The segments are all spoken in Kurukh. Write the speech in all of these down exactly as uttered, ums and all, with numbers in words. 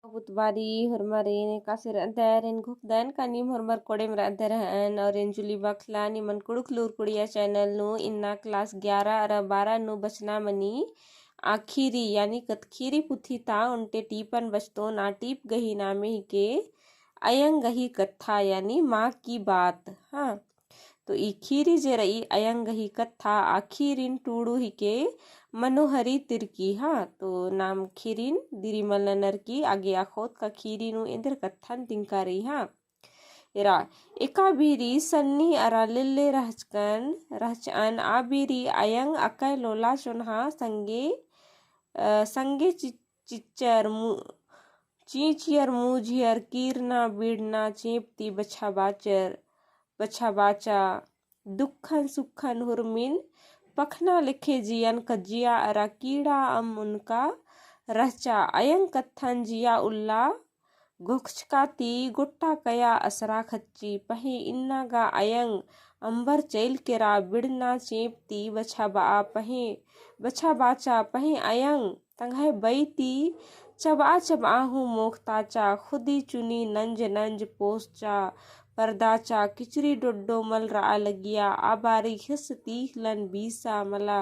पुत बारी होरमर एन एकासे रअदर, एन घोखदन का नीम होरमर कोड़ेम रअदर हन और एन जुली बखला निमन कुँड़ुख़ लूर कुड़िया channel नू इन्ना class ग्यारह अरा बारह नू बचना मनी आ ख़ीरी यानी कत्थख़ीरी पुथी ता ओन्टे टीपन बचतोन। आ टीप गही नामे हिके अयंग गही कत्था यानी माँ की बात। हाँ, तो ई ख़ीरी जे रई अयंग गही कत्था आ ख़ीरिन टूड़ू हिके मनोहरी तिर्की। हाँ, तो नाम ख़ीरिन दिरी मल ननर की आगे अख़ोत का ख़ीरी नू एन्देर कत्थन तिंका रई। हाँ, एरा एका बीरी सन्नी अरा लेल्ले रहचकन, रहचअन। आ बीरी अयंग अकय लोला चोन्हा संगे, अ, संगे चि-, चिच्चर मु-, चींचियर मुझियर कीरना बिड़ना चेंप ती बछा बाचर, बछा बाचा। दुखन सुखन हुरमिन पखना लेखे जियन कज्जिया अरा कीड़ा अम्म उनका रहचा। अयंग कत्थन जिया उल्ला घोखचका ती गोट्टा कया असरा खच्ची। पहें इन्ना गा अयंग अम्बर चइल केरा बिड़ना चेंप ती बछा बआ। पहें बछा बाचा। पहें अयंग तंग्है बई ती चबआ चबआ हूँ मोख़ताचा। खुदी चुनी नंज नंज पोसचा परदाचा। किचरी डोड्डो मल रआ लगिया। आ बारी ख़िस तीख़लन बीसा मला।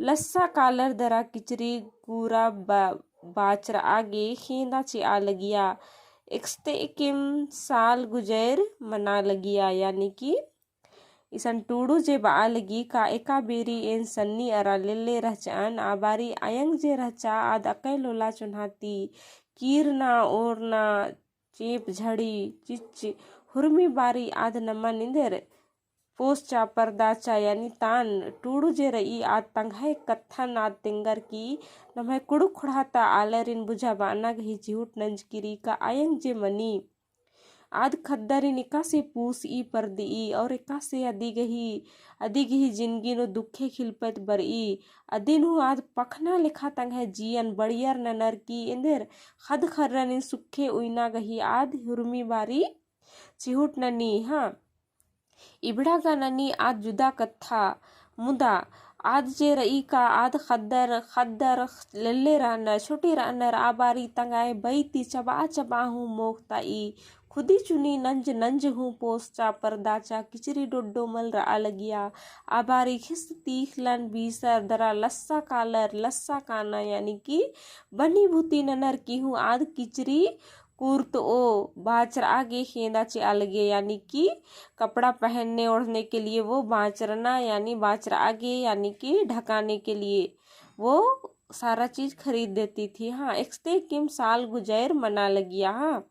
लस्सा कालर दरा किचरी कूरा बा-, बाचरआ गे खेंदा चिआ लगिया। एकस्ते एकेम साल गुजैर मना लगिया, यानी कि इसन टूड़ू जे बआ लगी का एका बेरी एन सन्नी अरा लेल्ले रहचअन, आ बारी अयंग जे रहचा आद अकय लोला चोन्हा ती कीरना ओरना चेंप झड़ी चिच्च हुरमी बारी आद नमन एन्देर पोसचा परदाचा यानी तान टूड़ू जे रई आद तंग्है कत्थन आद तेंगर की नम्है कुँड़ुख़ ख़ोंड़हा ता आलरिन बुझाबअना गही चिहुट नंजकी रई का अयंग जे मनी आद ख़द्दरिन एकासे पूसई परदई और एकासे अदी गही, अदी गही जिनगी नू दुखे खिलपत बरई। अदिन हूँ आद पखना लेखा तंग्है जियन बड़ियर ननर की एन्देर ख़द्द ख़र्रनिन सुखे उइना गही आद हुरमी बारी चिहुट ननी। हाँ, इबड़ा गा ननी आद जुदा कत्था, मुदा आद जे रई का आद ख़द्दर, ख़द्दर लेल्ले रअनर, छोटे रअनर, आ बारी तंग्है बई ती चबआ चबआ हूँ मोख़ताई, खुदी चुनी नंज नंज हूँ पोसचा परदाचा, किचरी डोड्डो मल रआ लगिया, आ बारी ख़िस तीख़लन बीसर दरा लस्सा कालर, लस्सा काना यानी कि बनी भूती ननर की हूँ आद किचरी कुर्तओ बाचरआ गे खेंदा चिआ लगे, यानी कि कपड़ा पहनने ओढ़ने के लिए वो बाचरना, यानी बाचरआ गे, यानी कि ढकाने के लिए वो सारा चीज खरीद देती थी। हाँ, एकस्ते एकेम साल गुजैर मना लगिया। हाँ,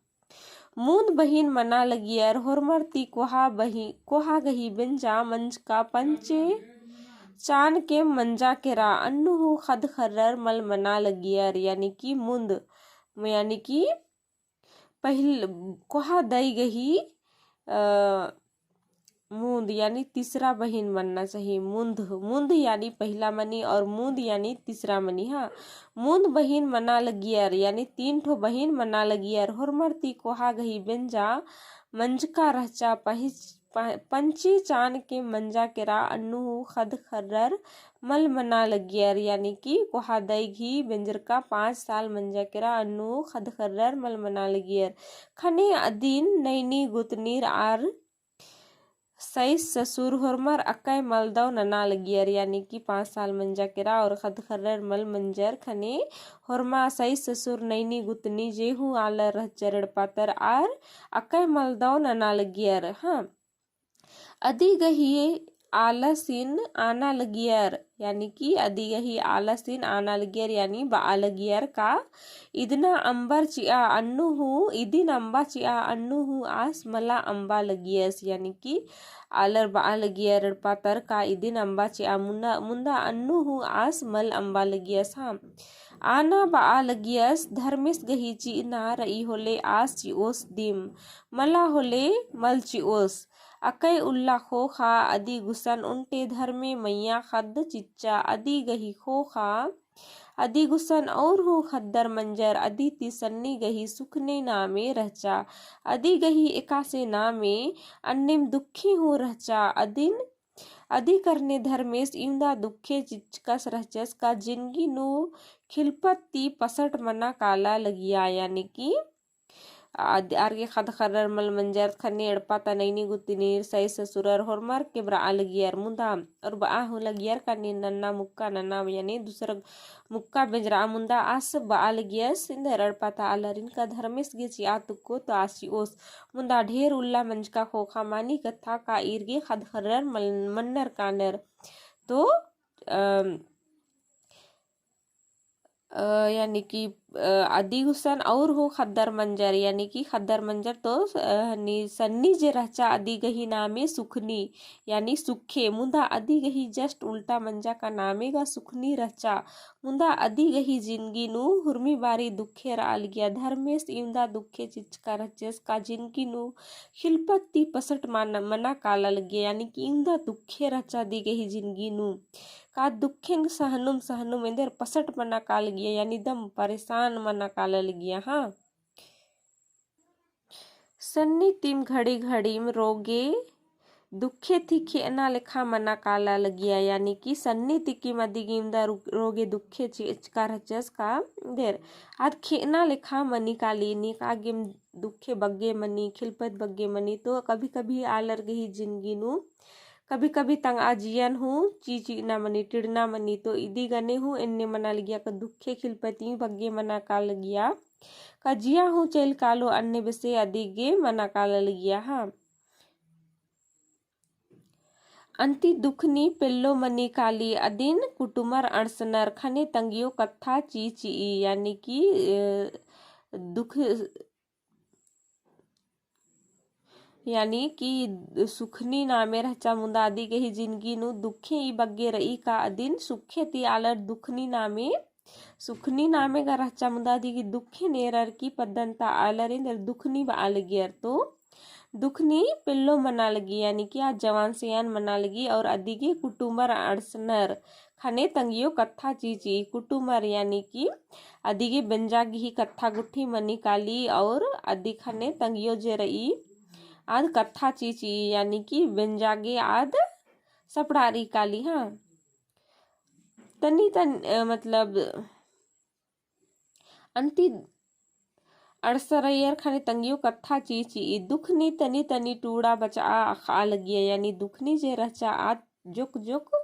मुन्द बहिन मना लगियर, होरमर ती कोहा बहि-, कोहा गही बेंजा मंजका पंचे चान के मंजा केरा, अन्नु हूँ ख़द्द ख़र्रर मल मना लगियर, यानी कि मुन्द, यानी कि पहिल कोहा दई गही, अ, मुन्द यानी तीसरा बहिन मन्ना चाही। मुन्द, मुन्द यानी पहिला मनी और मुन्द यानी तीसरा मनी। हाँ, मुन्द बहिन मना लगियर यानी तीन ठो बहिन मना लगियर। होरमर ती कोहा गही बेंजा मंजका रहचा पहिच-, प-, पंची चान के मंजा केरा, अन्नु हूँ ख़द्द ख़र्रर मल मना लगियर, यानी कि कोहा दई गही बेंजरका पाँच साल मंजा केरा, अन्नु ख़द्द ख़र्रर मल मना लगियर। ख़ने अदिन नैनी गुतनीर आर सइस ससुर होरमर अकय मलदव नना लगियर, यानी कि पाँच साल मंजा केरा और ख़द्द ख़र्रर मल मंजर। ख़ने होरमा सइस ससुर नैनी गुतनी जे हूँ आलर रहचर एड़पा तर आर अकय मलदव नना लगियर। हाँ, अदी गही आलसिन आना लगियर, यानी कि अदी गही आलसिन आना लगियर, यानी बआ लगियर का इदना अम्बर चिआ अन्नु हूँ, इदिन अम्बा चिआ अन्नु हूँ आस मला अम्बा लगियस, यानी कि आलर बआ लगियर एड़पा तर का इदिन अम्बा चिआ मुन्दा, मुन्दा अन्नु हूँ आस मल अम्बा लगियस। हाँ, आना बआ लगियस धर्मेस गही चिअना रई होले आस चिओस दिम, मला होले मल चिओस। अकय उल्ला ख़ोख़ा अदी गुसन ओन्टे धर्मे मइय्याँ ख़द्द चिच्चा अदी गही ख़ोख़ा अदी गुसन और हूँ ख़द्दर मंजर अदी ती सन्नी गही सुखने नामे रहचा। अदी गही एकासे नामे अन्नेम दुखी हूँ रहचा। अदिन अदी करने धर्मेस इवंदा दुखे चिचकस रहचस का जिनगी नू खिलपत ती पसट मना काला लगिया, यानी कि आद-, आर गे ख़द्द ख़र्रर मल मंजर ख़ने एड़पा ता नैनी गुतिनीर सई ससुरर होरमर के बरआ लगियर मुदा और बआ हूँ लगियर का नीन नन्ना मुक्का नना यानी दूसर मुक्का बेंजरआ मुदा आस बआ लगियस। इन्दर एड़पा ता आलरिन का धर्मेस गे चिआ तुक्को तो आस चिओस। मुदा ढेर उल्ला मंजका ख़ोख़ा मानी कत्था का ईर गे ख़द्द ख़र्रर मल-, मन्नर कानर। तो, अम, अ, यानी कि, अ, अदी गुसन और हूँ ख़द्दर मंजर, यानी कि ख़द्दर मंजर तो, अ, हनी सन्नी जे रहचा अदी गही नामे सुखनी, यानी सुखे, मुदा अदी गही just उल्टा मंजा का नामे गा सुखनी रहचा। मुदा अदी गही जिनगी नू हुरमी बारी दुखे रआ लगिया। धर्मेस इवंदा दुखे चिचका रहचस का जिनगी नू खिलपत ती पसट मान-, मना काला लगिया, यानी कि इवंदा दुखे रहचा अदी गही जिनगी नू। का दुखेन सहनुम सहनुम एन्देर पसट मना काला लगिया, यानी दम परेशान मना काला लगिया, हाँ। सन्नी तिम घड़ी घड़ीम रोगे दुखे ती खेअना लेखा मना काला लगिया, यानी कि सन्नी तिकिम अदी गे इवंदा रु-, रोगे दुखे चिचका रहचस का एन्देर आद खेअना लेखा मनी काली, नीक आगेम दुखे बग्गे मनी, खिलपत बग्गे मनी, तो कभी कभी आलर गही जिनगी नू कभी कभी तंगआ जियन हूँ चिचिअना मनी, टिड़ना मनी, तो इदी गने हूँ एन्ने मना लगिया का दुखे खिलपति बग्गे मना काला लगिया। का जिया हूँ चइल कालो अन्ने बेसे अदी गे मना काला लगिया, हाँ। अन्ती दुखनी पेल्लो मनी काली अदिन कुटुमर अंड़सनर ख़ने तंगियो कत्था चिचिई, यानी कि, अ, दुख यानी कि सुखनी नामे रहचा मुदा अदी गही जिनगी नू दुखे ई बग्गे रई का अदिन सुखे ती आलर दुखनी नामे, सुखनी नामे गा रहचा मुदा अदी गही दुखे नेरर की पद्दन ता आलर एन्देर दुखनी बआ लगियर तो दुखनी पेल्लो मना लगी, यानी कि आ जवान सियान मना लगी और अदी गे कुटुमर अंड़सनर ख़ने तंगियो कत्था चिची, कुटुमर यानी कि अदी गे बेंजा गही कत्था गुट्ठी मनी काली और अदी ख़ने तंगियो जे रई आद कत्था चिची, यानी कि बेंजा गे आद सपड़ारी काली, हाँ। तनी तन-, अ, मतलब, अन्ती अंड़सरइयर ख़ने तंगियो कत्था चिची, दुखनी तनी तनी टूड़ा बचआ अख़आ लगिया, यानी दुखनी जे रहचा आद जोक जोक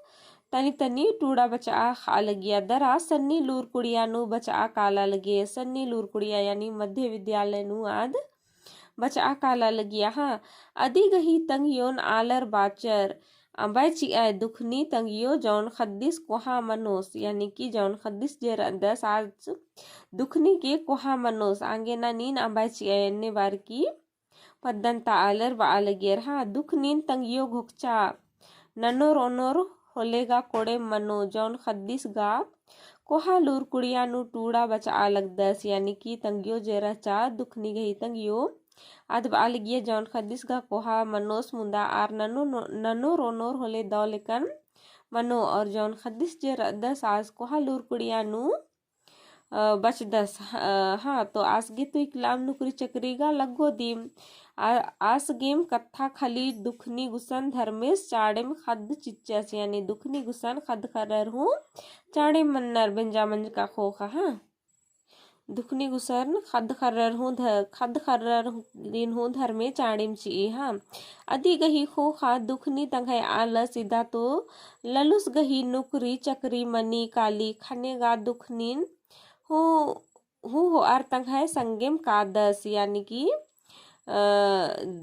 तनी तनी टूड़ा बचआ अख़आ लगिया। दरा सन्नी लूर कुड़िया नू बचआ काला लगे, सन्नी लूर कुड़िया यानी मध्य विद्यालय नू आद बचआ काला लगिया, हाँ। अदी गही तंगियोन आलर बाचर अम्बय चिअय दुखनी तंगियो जौन ख़द्दिस कोहा मनोस, यानी कि जौन ख़द्दिस जे रअदस आस दुखनी गे कोहा मनोस, आंगे ना नीन अम्बय चिअय एन्ने बारकी पद्दन ता आलर बआ लगियर, हाँ। दुखनीन तंगियो घोकचा ननोर ओनोर होले गा कोड़ेम मनो, जौन ख़द्दिस गा कोहा लूर कुड़िया नू टूड़ा बचआ लगदस, यानी कि तंगियो जे रहचा दुखनी गही तंगियो आद बआ लगिया जौन ख़द्दिस गा कोहा मनोस मुदा आर ननो, ननोर ओनोर होले दव लेकन मनो और जौन ख़द्दिस जे रअदस आस कोहा लूर कुड़िया नू, अ, बचदस, अ, हाँ, तो आस गे तो इकलाम नुकरी चकरी गा लग्गो दिम। आ, आस गेम कत्था खली दुखनी गुसन धर्मेस चाड़ेम ख़द्द चिच्चस, यानी दुखनी गुसन ख़द्द ख़र्रर हूँ चाड़ेम मन्नर बेंजा मंजका ख़ोख़ा, हाँ। दुखनी गुसन ख़द्द ख़र्रर हूँ ध-, ख़द्द ख़र्रर हूँ दिन हूँ धर्मे चाड़ेम चिई, हाँ। अदी गही ख़ोख़ा दुखनी तंग्है आलस इदा तो ललुस गही नुकरी चकरी मनी काली ख़ने गा दुखनीन हूँ, हूँ होअर तंग्है संगेम कादस, यानी कि, अ,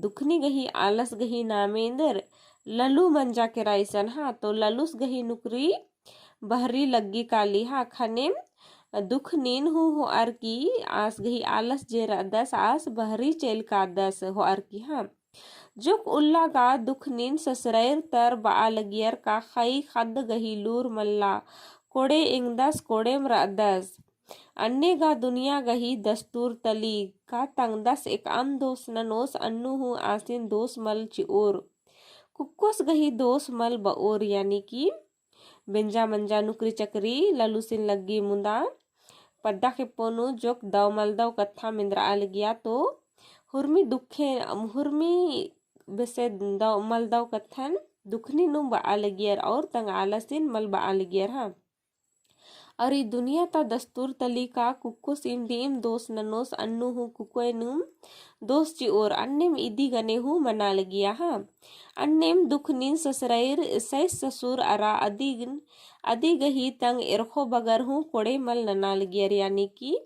दुखनी गही आलस गही नामे एन्देर ललु मंजा केरा इसन, हाँ। तो ललुस गही नुकरी बहरी लग्गी काली, हाँ। ख़नेम दुखनीन हूँ होअर की आस गही आलस जे रअदस आस बहरी चइल कादस होअर की, हाँ। जोक उल्ला गा दुखनीन ससरैर तर बआ लगियर का ख़ई ख़द्द गही लूर मल्ला, कोड़े एंगदस कोड़ेम रअदस। अन्ने गा दुनिया गही दस्तूर तली का तंगदस एकअम दोस ननोस अन्नु हूँ आसिन दोस मल चिओर। कुक्कोस गही दोस मल बओर, यानी कि बेंजा मंजा नुकरी चकरी ललुसिन लग्गी मुदा पद्दा खेप्पो नू जोक दव मलदव कत्था मेंदरआ लगिया तो हुरमी दुखे, हुरमी बेसे दव मलदव कत्थन दुखनी नुम बआ लगियर और तंग आलसिन मल बआ लगियर हाँ। और ई दुनिया ता दस्तूर तली का कुक्कोस इम दिम दोस ननोस अन्नु हूँ कुकोय नुम दोस चिओर अन्नेम इदी गने हूँ मना लगिया हाँ। अन्नेम दुखनीन ससुरैर सैस ससुर अरा अदिगन, अदी गही तंग एरखो बगर हूँ कोड़े मल नना लगियर, यानी कि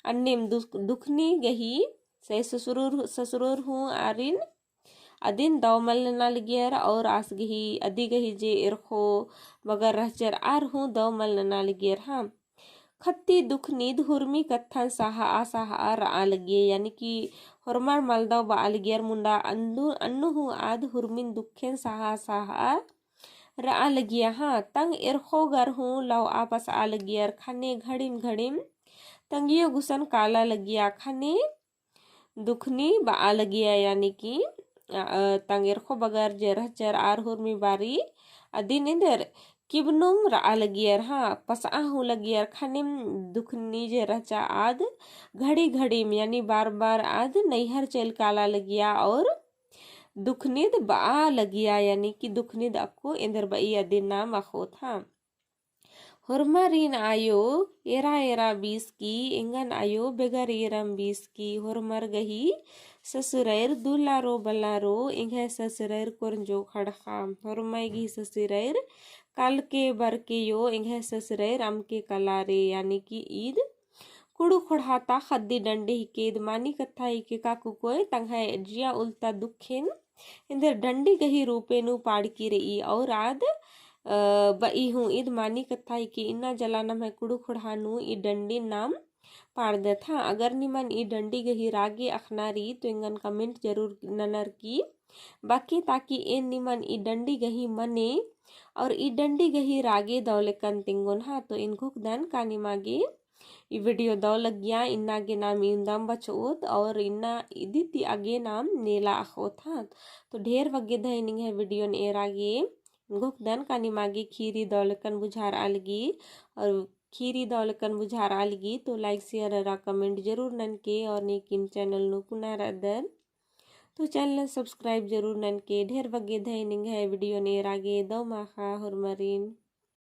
अन्नेम दुख-, दुखनी गही सैस ससुर, ससुरोर हूँ आरिन अदिन दव मल नना लगियर और आस गही, अदी गही जे एरखो बगर रहचर आर हूँ दव मल नना लगियर हाँ। खत्ती दुखनीद हुरमी कत्थन सहा, सहा रआ लगिया, यानी कि होरमर मलदव बआ लगियर मुंडा अन्नु, अन्नु हूँ आद हुरमिन दुखेन सहा, सहा रआ लगिया हाँ। तंग एरखो गर हूँ लव आपस आ लगियर खने घड़िम, घड़िम तंगियो गुसन काला लगिया खने दुखनी बआ लगिया, यानी कि, अ, अ, तंग एरखो बगर जे रहचर आर हुरमी बारी अदिन एन्देर किबनुम रआ लगियर हाँ, पसआ हूँ लगियर खनिम दुखनी जे रहचा आद घड़ी घड़ीम, यानी बार बार आद नैहर चइल काला लगिया और दुखनीद बआ लगिया, यानी कि दुखनीद अक्कु एन्देर बई अदिन नाम अख़ोत हाँ। होरमारिन आयो एरा एरा बीस की, एंगन आयो बेगर एरम बीस की। होरमर गही ससुरैर दुलारो बलारो, एंग्है ससुरैर कोरंजो खड़खा। होरमर गही ससुरैर कालके बरके यो, एंग्है ससुरैर अमके कलारे। यानी कि ईद कुँड़ुख़ ख़ोंड़हा ता ख़द्दी डंडी हिके। ईद मानी कत्था हिके का कुकोय तंग्है जिया उल्ता दुखेन एन्देर डंडी गही रूपे नू पाड़की रई और आद, अ, बई हूँ। ईद मानी कत्था हिके इन्ना जला नम्है कुँड़ुख़ ख़ोंड़हा नू ई डंडी नाम पाड़दत हाँ। अगर निमन ई डंडी गही रागे अख़ना रई तो एंगन comment जरूर ननर की। बाकी ताकि एन निमन ई डंडी गही मने और ई डंडी गही रागे दव लेकन तिंगोन हाँ। तो एन घोखदन का निमागे ई video दव लगिया, इन्ना गे नाम इवंदम बचओत और इन्ना इदी ती आगे नाम नेला अख़ोत हाँ। तो ढेर बग्गे धैन एंग्है video न एरा गे। घोखदन का निमागे खीरी दव लेकन बुझारआ लगी और खीरी दव लेकन बुझारआ लगी तो like, share अरा comment जरूर ननके और नेकिम channel नू पुना रअदर तो channel subscribe जरूर ननके। ढेर बग्गे धैन एंग्है video न एरा गे। दव माख़ा होरमारिन।